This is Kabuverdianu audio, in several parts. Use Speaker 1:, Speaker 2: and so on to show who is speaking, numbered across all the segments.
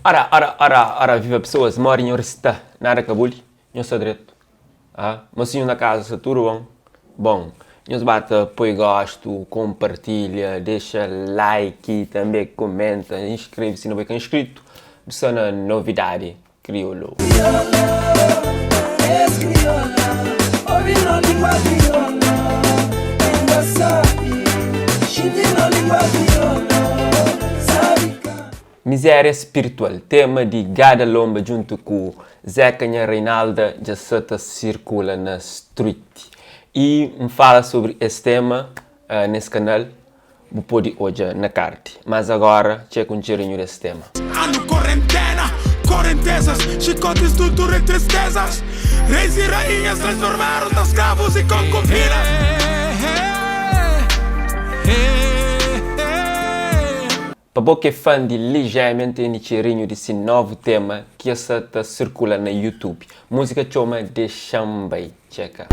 Speaker 1: Ora, ora, ora, ora, viva pessoas, modi nho sta? Nada ka buli? Nho sta dretu? Ah, mosinhu na kaza sta tudu bon? Bon, nhos ba ta poi gostu, konpartilha, dexa like, tanbe komenta, inskreve si no bai ka inscrito, bu sta na novidadi kriolu. Miséria spiritual, tema di Gada Lomba djuntu ku Zeca Nha Reinalda dja sa ta sirkula na street. I N fala sobri es tema nes kanal, bu pode odja na card. Mas agora txeka un txerinhu des tema.
Speaker 2: Anu korentena, korentezas, xikotis, dultura i tristezas, reis i rainhas transformadus na skravus i konkubinas.
Speaker 1: Pa bo ki é fan di Li Gémia N tene txerinhu di si novu tema ki dja sa ta sirkula na YouTube. Múzika txoma Dexa-m Bai. Txeka.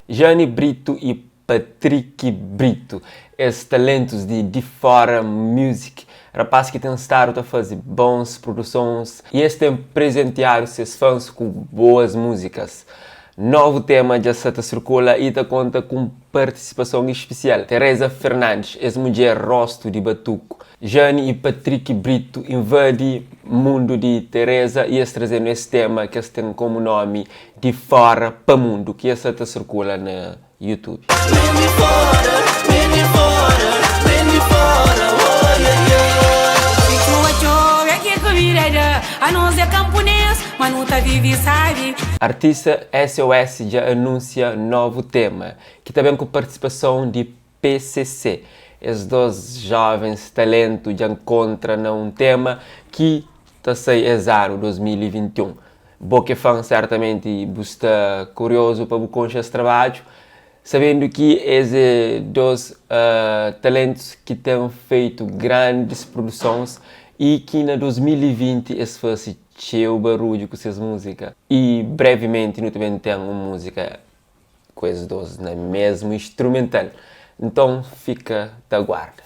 Speaker 1: Jane Brito i Patrick Brito, es talentus di Di Fora Music, rapaz ki ten stadu ta faze bons produsons i es ten prezentiadu ses fans ku boas múzikas. Novu tema dja sa ta sirkula i ta konta ku un partisipason ispisial, Teresa Fernandes, es mudjer rostu di batuku. Jane i Patrick Brito invadi mundu di Teresa i es traze-nu es tema ki es ten komu nomi Di Fora pa Mundu ki dja sa ta sirkula na YouTube. Artista SOS dja anunsia novu tema ki ta ben ku partisipason di PCC. Es 2 jovens talentu dja nkontra na un tema ki ta sai es anu 2021. Bo ki é fan sertamenti bu sta kuriozu pa bu konxe es trabadju, sabendu ki es é 2 talentus ki ten feitu grandis produsons y ki na 2020 es fase txeu barudju ku ses múzika. Y brevimenti nu ta ben ten un múzika ku es 2 na mesmu instrumental. Nton fika ta guarda.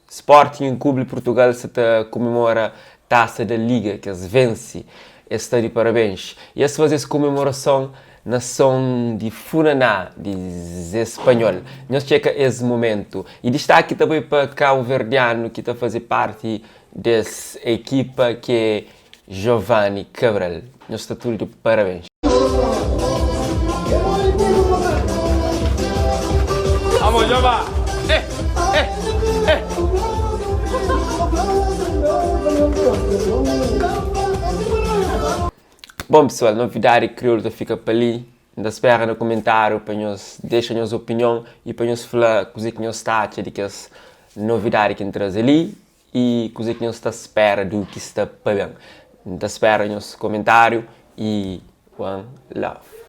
Speaker 1: Sporting Clube Portugal sa ta komemora Taça da Liga ki es vense. Es sta di parabens. I es faze es komemorason na son di funaná di Zé Spanhol. Nhos txeka es momentu. I distaki ta bai pa kabuverdianu ki ta faze parti des ekipa ki é Giovanni Cabral. Nhos sta tudu di parabens. Bom pessoal, novidadi kriolu ta fika pa li. N ta spera na kumentáriu pa nhos dexa nhos opinion i pa nhos fla kuzê ki nhos ta atxa di kes novidadi ki N traze li. I kuzê ki nhos ta spera di u ki sta pa ben? N ta spera nhos komentáriu i one love.